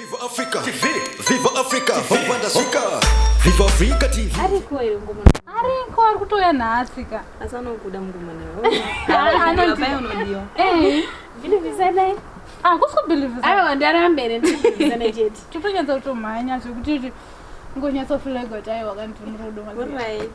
Viva Africa TV, Viva Africa, Viva Ndasvika, Viva Africa TV. Ariko here mukomana? Ariko, ari kutouya nhasi ka. Asi anokuda mukomana. Anoti- Unodiwa. Eh, Bhilivhisanai. ah, kusi kubhilivhisa. Aiwa, ndarambe here ndibhilivhisanai chete. Totonyatsa kutomhanya zvekuti kuti ngonyatsofilega kuti aiwa kanti murudo. Alright, alright.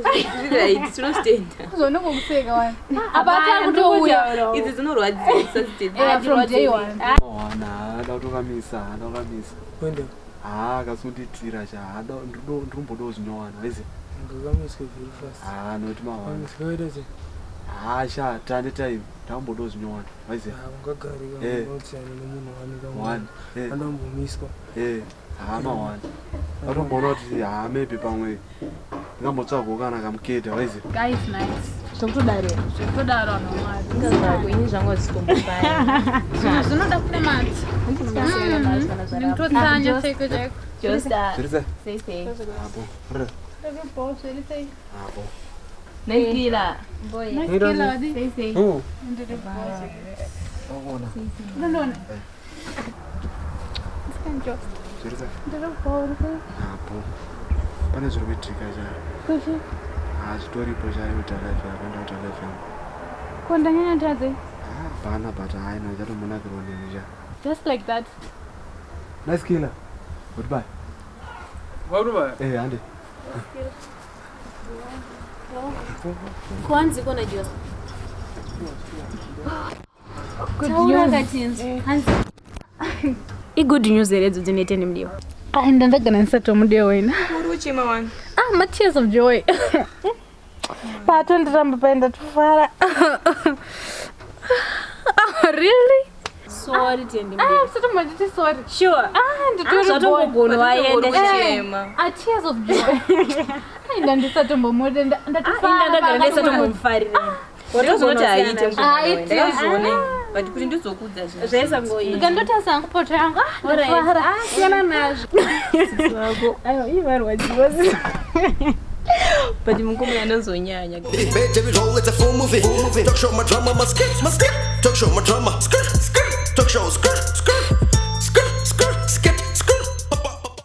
Ah, zviri right, tinozvitenda. Zvonongokuseka wani. Apa ati ari kutouya. Idzi dzinorwadzisa zitenda. Eh, from day one. Wana haada kutokamisa, haada kukamisa. Kwende. Haa akasonditira cha haada ndirimbodawo zvinyowana waizi. Ngakamiswe very fast. Haa noti mawana. Kamiswe waita sei? Haa sha tane time ndambodawo zvinyowana waizi. Ah, ungagarika unotsiyana nemunhu wani kamwe. One. Andombomiswa. Eh, haa mawana. Atomboona kuti haa maybe pamwe ndingambotsvagawo kana kamuketa waizi. Guys, nice. Zvekutodaro. Zvekutodaro vanhu vaMwari. Ngako ini zvangu hazvitombofaya. Zvinhu zvinoda kunamata. Ndikutotsanya chaiko chaiko. Josta. Zviri sei? Sei sei. Apo. Rr. Ndiripo, zviri sei? Apo. Naikila. Nice killer, wadi? Sei sei. Oh. Ndiripo. Wakuona. Ndinoona. Zviri sei? Ndiripo, uri sei? Apo. Pane zviri kuitika cha. Kuchi? Haa zvitoripo cha uta life yako ndauta life yangu. Ko ndanyanya tadze? Haa hapana but hayi na chatombonakirwa neni cha. Just like that. Nice killer. Goodbye. Varuva. Eh, hande. Kwanzi kona Josta. Taura katinzi. Hanzi. I-good news here idzo dzinoite nemudiwa. Ah, ndandagara ndisatomudiwa wena. Uri uchema wani. Ah, ma tears of joy. Patondiramba paenda tofara. Ah, really? Sorry Tendi Ah, mudiwa. usatombonditi sorry. Sure. Ah, nditori Zvatongogonwa waenda. Uchema. Ah, tears of joy. Ai, ndandisatombomudi ndatofara. Indandagara ndisatombomfarira. Ndozvinoti haiite Haiite. Ndakazviona ini. But kuti ndizokudza zvinhu. Zvaisangoita. Ndikandotasa hangu poto yangu. Ah, ndafara. Ah, siyana nazvo. Aiwa, iye varwadziwa. But mukomana anozonyanya. Bed every roll, it's a full movie. Talk show, my drama, my skit, my skit. Talk show, my drama, skirt, skirt. Talk show, skirt.